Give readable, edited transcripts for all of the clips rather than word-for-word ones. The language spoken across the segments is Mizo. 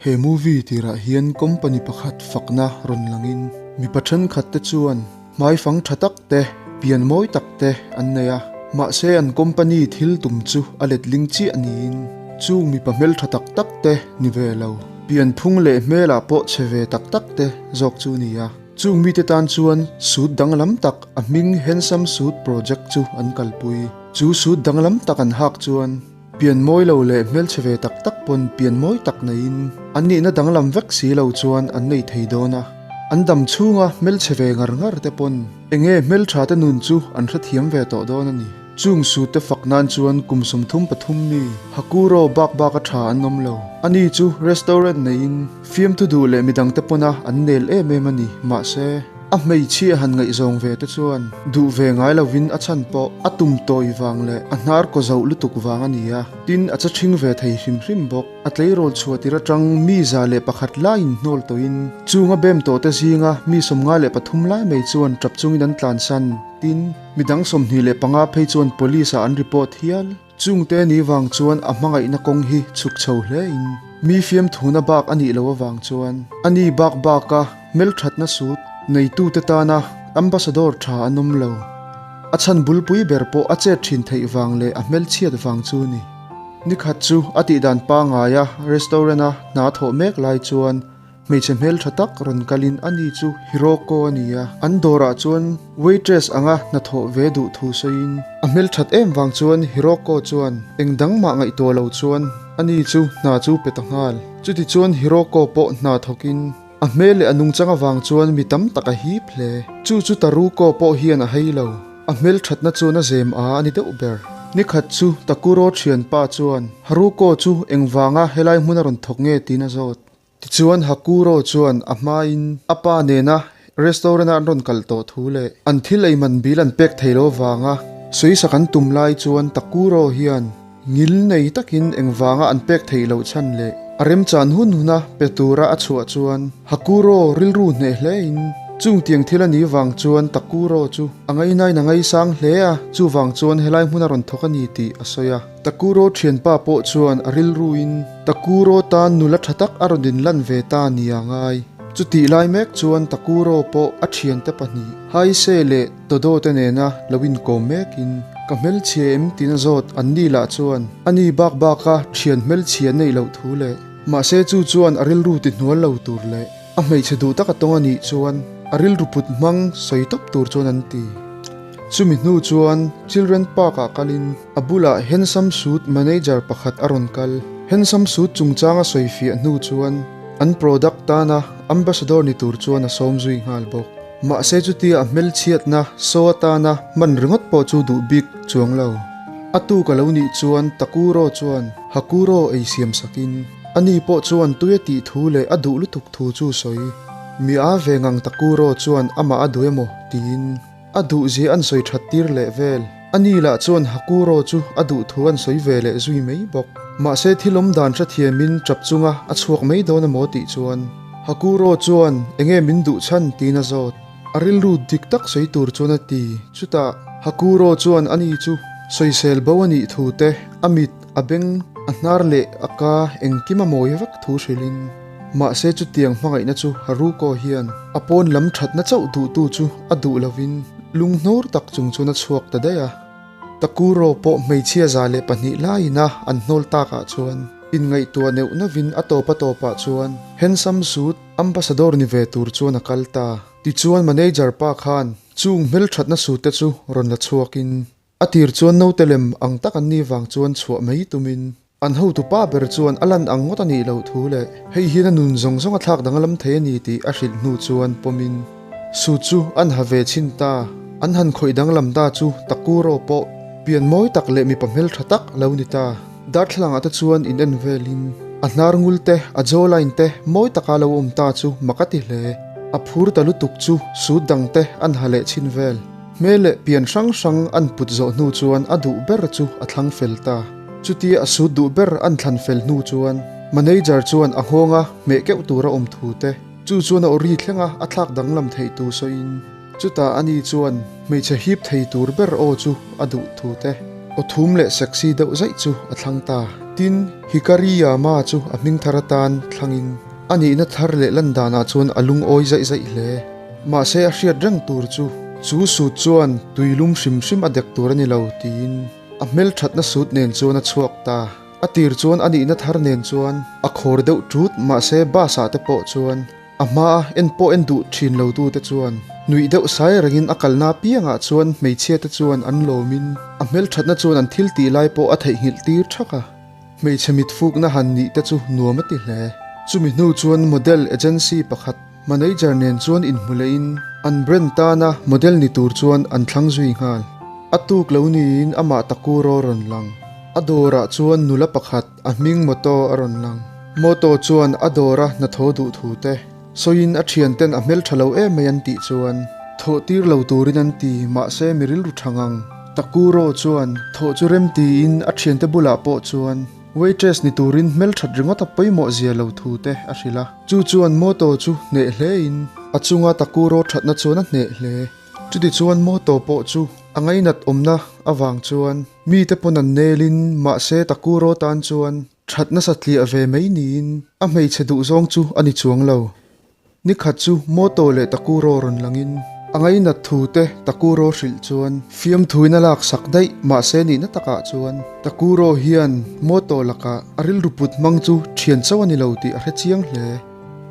He movie tirah hian company pakhat fakna rawn langin mipa thenkhat te chuan hmaifang tha tak te, pian mawi tak te an nei a, mahse an company thil tum chu a letling chiah niin chung mipa hmeltha tak tak te ni ve lo, pian phung leh hmelah pawh chhe ve tak tak te zawk chu ni a. Chung mite tan chuan suit danglam tak a hming Handsome Suit Project chu an kalpui. Chu suit danglam tak an hak chuan. Pian mawi lo leh hmelchhe ve tak tak pawn pian mawi tak neiin an nihna danglam vek si lo chuan an nei thei dawn a. An dam chhunga hmelchhe ve ngar ngar te pawn enge hmeltha te nun chu an hrethiam ve tawh dawn a ni. Chung sute fak nan chuan kum 33 mi Hakuro bak bak a tha an awm lo. Ani chu restaurant neiin fiamthu duh leh midang te pawna an nel em em a ni. Mahse. A hmeichhia han ngaihzawng ve te chuan duh ve ngai lovin a chhan pawh a tum tawi vang leh a hnar kaw zoh lutuk vang a ni a, tin a cha ṭhing ve thei hrim hrim bawk. A tleirawl chhuah tir aṭang mi 101 laiin hnawl tawhin chunga bem tawh te zinga mi 53 lai mai chuan ṭap chungin an tlansan, tin midang 25 phei chuan police ah an report hial. Chungte ni vang chuan a hmangaihna kawng hi chhuk chho hle in mi fiamthuna bak a nih loh avang chuan a ni bak baka hmelthatna sut neitute tana ambassador tha an awm lo. A chhan bulpui ber pawh a chet thin theih vang leh a hmelchhiat vang chu ni. Nikhat chu a tihdan pangaia restaurant-a hna thawh mek lai chuan Hmeichhe hmeltha tak rawn kalin ani chu Hiroko a ni a, an dawrah chuan waitress anga hnathawh ve duh thu sawiin a hmelthat em vang chuan Hiroko chuan eng dang mah ngaihtuah lo chuan ani chu hna chu pe ta nghal. Chuti chuan Hiroko pawh hna thawkin a hmel leh a nungchang avang chuan mi tam tak a hip hle. Chu chu Taruko pawh hian a hei lo, a hmelthatna chuan a zem a a ni deuh ber. Nikhat chu Takuro thianpa chuan Haruko chu engvanga helai hmun a rawn thawk nge tiin a zawt. Tichuan Hakuro chuan a hmain a pa nena restaurant-a an rawn kal tawh thu leh an thil ei man bil an pek thei lo vanga sawisak an tum lai chuan Takuro hian ngil nei takin engvanga an pek theih loh chhan leh a remchan hun huna pe tura a chhuah chuan Hakuro rilru hneh hlein chung tiang thil a nih vang chuan Takuro chu a ngainain a ngaisang hle a, chuvang chuan helai hmun a rawn thawk a ni tih a sawi a. Takuro thianpa pawh chuan a rilruin Takuro tan nula tha tak a rawn inlan ve ta nia ngai. Chutih lai mek chuan Takuro pawh a thiante pahnih, Haise leh Todo te nena lo inkawm mekin, Ka hmelchhia em tiin a zawt an ni lah chuan a ni bak baka thian hmelchhia neih loh thu leh mahse chu chuan a rilru ti hnual lo tur leh a hmeichhe duh taka tawng a nih chuan a rilru put hmang sawi tawp tur chuan an ti. Chumi hnu chuan Children Park ah kalin A bulah Handsome Suit manager pakhat a rawn kal. Handsome Suit chungchang a sawi fiah hnu chuan an product tana ambassador ni tur chuan a sawm zui nghal bawk. Mahse chutia a hmelchhiatna show atana hman ringawt pawh chu duh bik chuang lo. A tuk a lo nih chuan Takuro chuan Hakuro ei siam sakin ani pawh chuan tui a tih thu leh a duh lutuk thu chu sawi. Mi a ve ngang Takuro chuan amah a duh emaw tiin. A duhzia an sawi that tir leh vel. A ni lah chuan Hakuro chu a duh thu an sawi ve leh zui mai bawk. Mahse thil awm dan hrethiamin tap chunga a chhuak mai dawn emaw tih chuan Hakuro chuan enge min duh chhan tiin a zawt. A rilru dik tak sawi tur chuan a ti. Chutah Hakuro chuan a ni chu sawisel bo a nih thu te, a mit, a beng, a hnar leh a ka engkim a mawi vek thu hrilhin. Mahse chutiang hmangaihna chu Haruko hian a pawn lam thatna chauh duhtu chu a duh lovin lunghnur tak chung chuan a chhuak ta daih a. Takuro pawh hmeichhia 102 laiin a an hnawl takah chuan inngaihtuah neuh neuhin a tawp a tawpah chuan Handsome Suit Ambassador ni ve tur chuan a kal ta. Tichuan manager pa khan chung hmelthatna suit te chu rawn la chhuakin A tir chuan naute lem ang tak an nih vang chuan chhuah mai tumin an hotu pa ber chuan a lan ang ngawt a nih loh thu leh hei hian a nun zawng zawng a thlak danglam thei a ni tih a hrilh hnu chuan pawmin su chu an ha ve chhin ta. An han khawih danglam ta chu Takuro pawh pian mawi tak leh mipa hmeltha tak lo ni ta. Darthlalangah te chuan in en velin a hnar ngul te, a jawline te mawi taka lo awm ta chu mak a ti hle. A phur ta lutuk chu sut dang te an ha leh chhin vel. Hmel leh pian hrang hrang an put zawh hnu chuan a duh ber chu a thlang fel ta. Chutia a sut duh ber an thlan fel hnu chuan manager chuan a nghawnga hmeh keuh tur a awm thu te, chu chuan a awri thlenga a thlak danglam theih tur sawiin chutah ani chuan hmeichhe hip thei tur ber aw chu a duh thu te, aw thum leh sexy deuh zaih chu a thlang ta. Tin, Hikari Yama chu a hming thar atan thlangin a nihna thar leh lan danah chuan a lungawi zaih zaih hle. Mahse a hriat reng tur chu, chu suit chuan tuilum hrim hrim a dek tur a ni lo tiin a hmelthatna suit nen chuan a chhuak ta. A tir chuan a nihna thar nen chuan a khawr deuh ṭut mahse bus ah te pawh chuan a hmaa en pawh en duh ṭhin lo tu te chuan nuih deuh sai rengin a kalna apiangah chuan hmeichhia te chuan an lawmin a hmelṭhatna chuan an thil tih lai pawh a theihnghilh tir ṭhak a. Hmeichhe mitfukna han nih te chu nuam a ti hle. Chumi hnu chuan model agency pakhat manager nen chuan inhmu lehin an brand tana model ni tur chuan an thlang zui nghal. A tuk lo niin amah Takuro rawn lang. A dawrah chuan nula pakhat a hming Moto a rawn lang. Moto chuan a dawra hnathawh duh thu te sawiin a thianten a hmeltha lo em mai an tih chuan thawh tir lo turin an ti mahse mi rilru tha ngang. Takuro chuan thawh chu rem tiin a thiante bulah pawh chuan waitress ni turin hmelthat ringawt a pawimawh zia lo thu te a hrilh a. Chu chuan Moto chu hneh hlein a chunga Takuro thatna chuan a hneh hle. Chutichuan Moto pawh chu a ngainat awmna avang chuan mite pawn an nelin mahse Takuro tan chuan That nasa tliah ve mai niin a hmeichhe duh zawng chu a ni chuang lo. Ni khat chu Moto leh Takuro rawn langin a ngainat thu te Takuro hrilh chuan fiamthuin a lak sak daih mahse nihna takah chuan Takuro hian Moto lakah a rilru put hmang chu thian chauh a ni lo tih a hre chiang hle.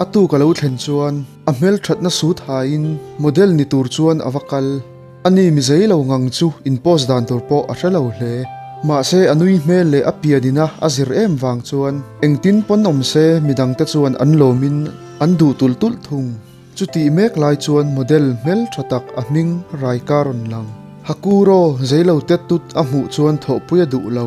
A tuk a lo thlen chuan a hmelthatna sut hain model ni tur chuan a va kal. A ni mi zei lo ngang chu in post dan tur pawh a hre lo hle. Mahse a nui hmel leh a pianina a zir em vang chuan engtin pawn awm se midang te chuan an lawmin an duh tulh tulh thung. Chutih mek lai chuan model hmel tha tak a hming Raika rawn lang. Hakuro zei lo tet tut a hmuh chuan thawhpui a duh lo.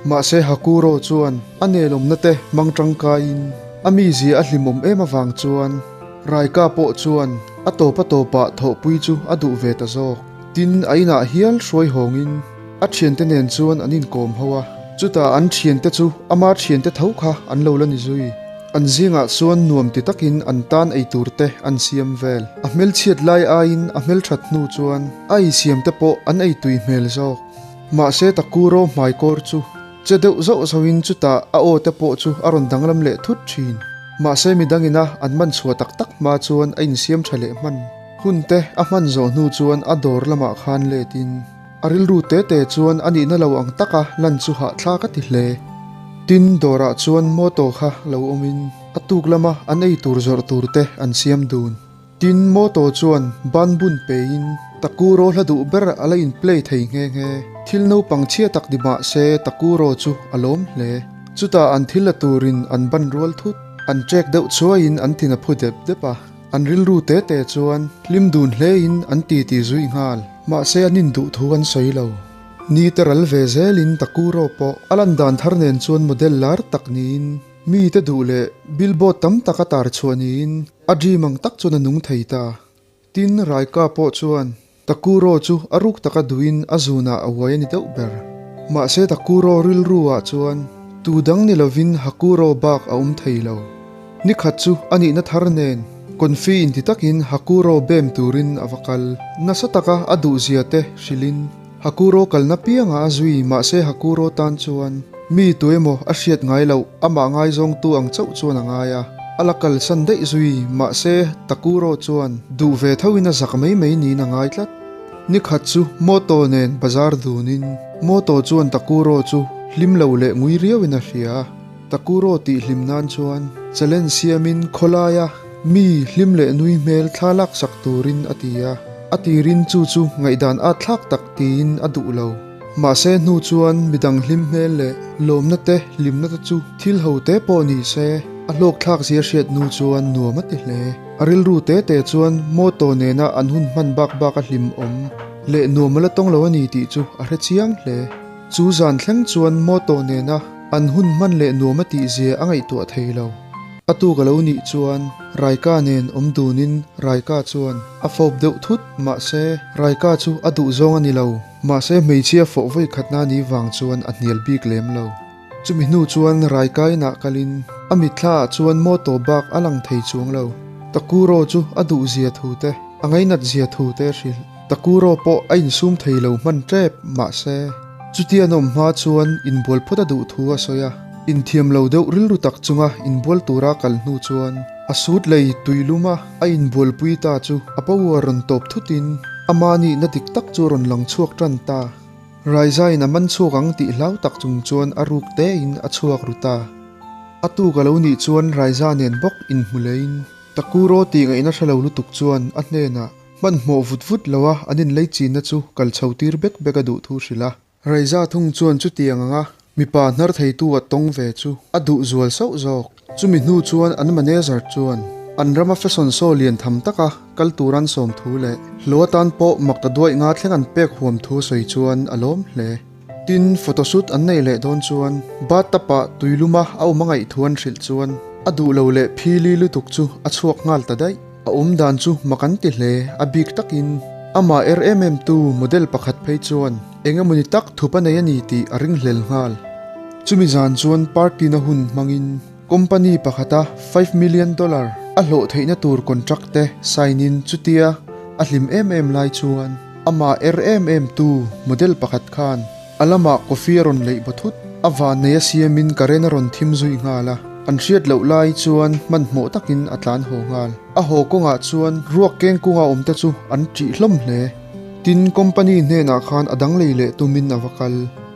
Mahse Hakuro chuan a nelawmna te hmang tangkaiin a mizia a hlimawm em avang chuan Raika pawh chuan a tawp a tawpah thawhpui chu a duh ve ta zawk. Tin, a inah hial hruai hawngin a thiante nen chuan an inkawm ho a, chutah an thiante chu ama thiante tho kha an lo la ni zui. An zingah chuan nuam ti takin an tan ei tur te an siam vel. A hmelchhiat lai aiin a hmelthat hnu chuan a eisiam te pawh an ei tui hmel zawk. Mahse Takuro hmaikawr chu Che deuh zauh zauhin chutah a aw te pawh chu a rawn danglam leh thut thin. Mahse midangina an man chhuah tak tak hma chuan a insiam tha leh hman. Hun te a hman zawh hnu chuan a dawr lamah khan letin a rilru te te chuan a nihna lo ang taka lan chu hahthlak a ti hle. Tin, dawrah chuan motor kha lo awmin a tuk lama an ei tur zawrh tur te an siam dun. Tin, motor chuan ban bun peiin Takuro hla duh ber a la in play thei nghe nghe. Thil naupang chhia tak ni mah se Takuro chu a lawm hle. Chutah an thil la turin an ban rual thut. An trek deuh chuaiin an tin a phu dep dep a. An rilru te te chuan hlim dun hlein an ti ti zui nghal. Mahse an induh thu an sawi lo. Ni te ral ve zelin Takuro pawh a lan dan thar nen chuan model lar tak niin mite duh leh billboard tam tak a tar chhuah niin A dream ang tak chuan a nung thei ta. Tin, Raika pawh chuan Takuro chu a ruk taka duhin a zunah a uai a ni deuh ber. Mahse Takuro rilru ah chuan tu dang ni lovin Hakuro bak a awm thei lo. Ni khat chu a nihna thar nen confi inti takin Hakuro bem turin a va kal. Nasa taka a duhzia te hrilhin Hakuro kalna piangah a zui mahse Hakuro tan chuan mi tuemaw a hriat ngai loh amah ngaizawngtu ang chauh chuan a ngai a, a la kalsan daih zui mahse Takuro chuan duh ve thoin a zak mai mai niin a ngai tlat. Ni khat chu moto nen bazar dunin moto chuan Takuro chu hlim lo leh ngui riauin a hria a, Takuro tih hlim nan chuan challenge siamin khawlaia mi hlim leh nui hmel thla laksak turin a ti a, a tirin chu chu ngaihdan at thlak tak tiin a duh lo. Mahse hnu chuan midang hlim hmel leh lawmna te hlimna te chu thil ho te pawh ni se a hlawk thlak zia hriat hnu chuan nuam a ti hle. A rilru te te chuan motor nena an hun hman bak bak a hlim awm leh nuam a la tawng lo a ni tih chu a hre chiang hle. Chu zan thleng chuan motor nena an hun hman leh nuam a tih zia a ngaihtuah thei lo. A tuk a lo nih chuan Raika nen awm dunin Raika chuan a fawp deuh thut mahse Raika chu a duh zawng a ni lo. Mahse hmeichhia fawh vawi khatna ni vang chuan a hnial bik lem lo. Chumi hnu chuan Raika inah kalin a mitthla ah chuan motor bak a lang thei chuang lo. Takuro chu a duh zia thu te, a ngainat zia thu te a hrilh. Takuro pawh a insum thei lo hman tep mahse chutia an awm hma chuan inbual phawt a duh thu a sawi a. Inthiam lo deuh rilru tak chunga inbual tura kal hnu chuan a suit lei tuiluma a inbualpui ta chu a power rawn tawp thutin ama nihna dik tak chu a rawn lang chhuak tan ta. Raizain a man chhuak ang tih hlau tak chung chuan a ruk tein a chhuak ru ta. A tuk a lo nih chuan Raiza nen bawk inhmu leiin Takuro tih ngaihna hre lo lutuk chuan a hnenah hmanhmawh vut vut loa an inlei chinna chu kal chho tir bek bek a duh thu hrilh a. Raiza thung chuan chutiang anga mipa hnar theitu a tawng ve chu a duh zual sauh zawk. Chumi hnu chuan an manager chuan an rama fashion show lian tham taka kal tur an sawm thu leh hlawh atan pawh mak ta duaih nga thleng an pek huam thu sawi chuan a lawm hle. Tin, photoshoot an neih leh dawn chuan bathtub ah tuiluma a awm a ngaih thu an hrilh chuan a duh lo leh phili lutuk chu a chhuak nghal ta daih. A awm dan chu mak an ti hle, a bik takin amah er em em tu model pakhat phei chuan eng emawni tak thup a nei a ni tih a ringhlel nghal. Chumi zan chuan party na hun hmangin company pakhata $5 million a hlawh theihna tur contract te sign in chutia a hlim em em lai chuan amah er em em tu model pakhat khan A lamah coffee a rawn leih baw thut. A vannei a siamin current a rawn thim zui nghal a, an hriat loh lai chuan hmanhmawh takin a tlan haw nghal. A haw kawngah chuan ruak keng kunga awmte chu an ṭih hlawm hle. Tin, company hnenah khan a dang lei leh tumin a va kal.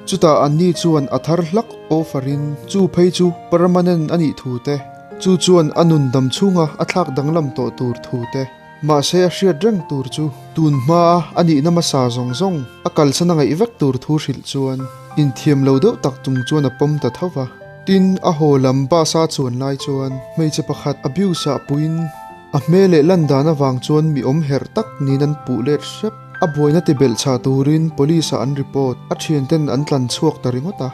Chutah anni chuan a thar hlak offer-in chu phei chu permanent a nih thu te, chu chuan a nun dam chhunga a thlak danglam tawh tur thu te. Mahse a hriat reng tur chu tun hmaa a nihna hmasa zawng zawng a kalsan a ngaih vek tur thu hrilh chuan inthiam lo deuh tak chung chuan a pawm ta tho va. Tin, a haw lam bus a chuan lai chuan hmeichhe pakhat abuse ah puiin a hmel leh lan dan avang chuan mi awm herh tak niin an puh let hrep. A buaina ti belh chah turin police ah an report, a thianten an tlan chhuak ta ringawt a.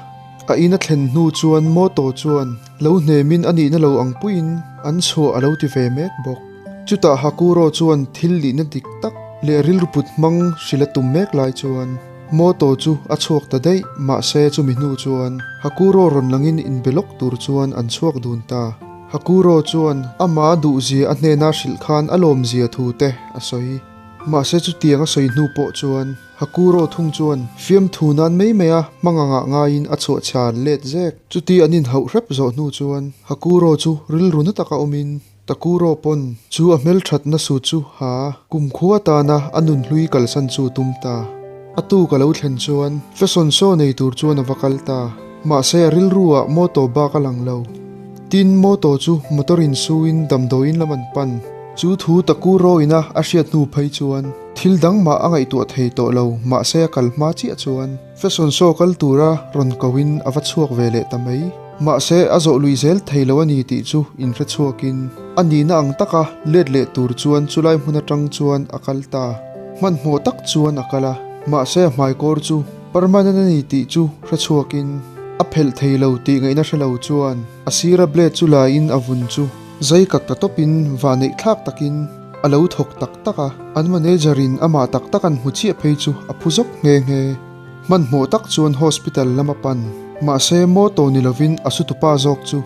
A in a thlen hnu chuan motor chuan lo hnemin a nihna lo ang puiin an chhuah a lo ti ve mek bawk. Chutah Hakuro chuan thil nihna dik tak leh rilru put hmang hrilh a tum mek lai chuan Moto chu a chhuak ta daih, mahse chumi hnu chuan Hakuro rawn langin inbe lawk tur chuan an chhuak dun ta. Hakuro chuan amah a duhzia a hnena hrilh khan a lawmzia thu te a sawi. Mahse chutiang a sawi hnu pawh chuan Hakuro thung chuan fiamthu nan mai mai a hmangangah ngaiin a chhuah chhan let zek. Chuti an inhauh hrep zawh hnu chuan Hakuro chu rilru na taka awmin Takuro pawn chu a hmelthatna su chu ha kumkhua tana a nunhlui kalsan chu tum ta. A tuk a lo thlen chuan fashion show nei tur chuan a va kal ta. Mahse a rilru ah moto bak a lang lo. Tin moto chu motor in suin damdawiin lam an pan. Chu thu Takuro ina a hriat hnu phei chuan thil dang mah a ngaihtuah thei tawh lo mahse a kal hma chiah chuan fashion show kal tura rawn ko in a va chhuak ve leh ta mai. Mahse, a zawh lui zel thei lo a ni tih chu inhre chhuakin a nihna ang taka let leh tur chuan chulai hmun atang chuan a kal ta. Hmanhmawh tak chuan a kal a, mahse a hmaikawr chu permanent a ni tih chu hre chhuakin a phelh thei lo tih ngaihna hre lo chuan a sira blade chu laiin a vun chu zai kak ta tawpin vahneih thlak takin a lo thawk tak tak a, an manager in amah tak tak an hmu chiah phei chu a phu zawk nghe nghe. Hmanhmawh tak chuan hospital lam a pan. Mahse, motor ni lovin a sutupa zawk chu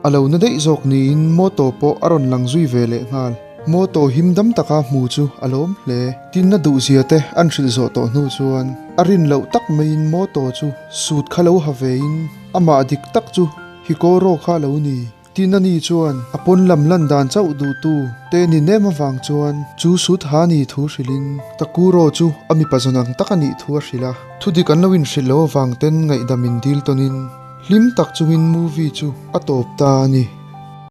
a lo na daih zawk niin motor pawh a rawn lang zui ve leh nghal. Motor him dam taka hmu chu a lawm hle. Tin a duhzia te an hrilh zawh tawh hnu chuan a rin loh tak maiin motor chu sut kha lo ha vein amah dik tak chu Hikoro kha a lo ni. Tin ani chuan a pawn lam lan dan chauh duhtu te ni nem avang chuan chu sut ha ni thu hrilhin Takuro chu a mipa zawn ang tak a nih thu a hrilh a. Thudik an lo inhrilh lo avang ten ngaihdam in dil tawnin hlim tak chungin movie chu a tawp ta a ni.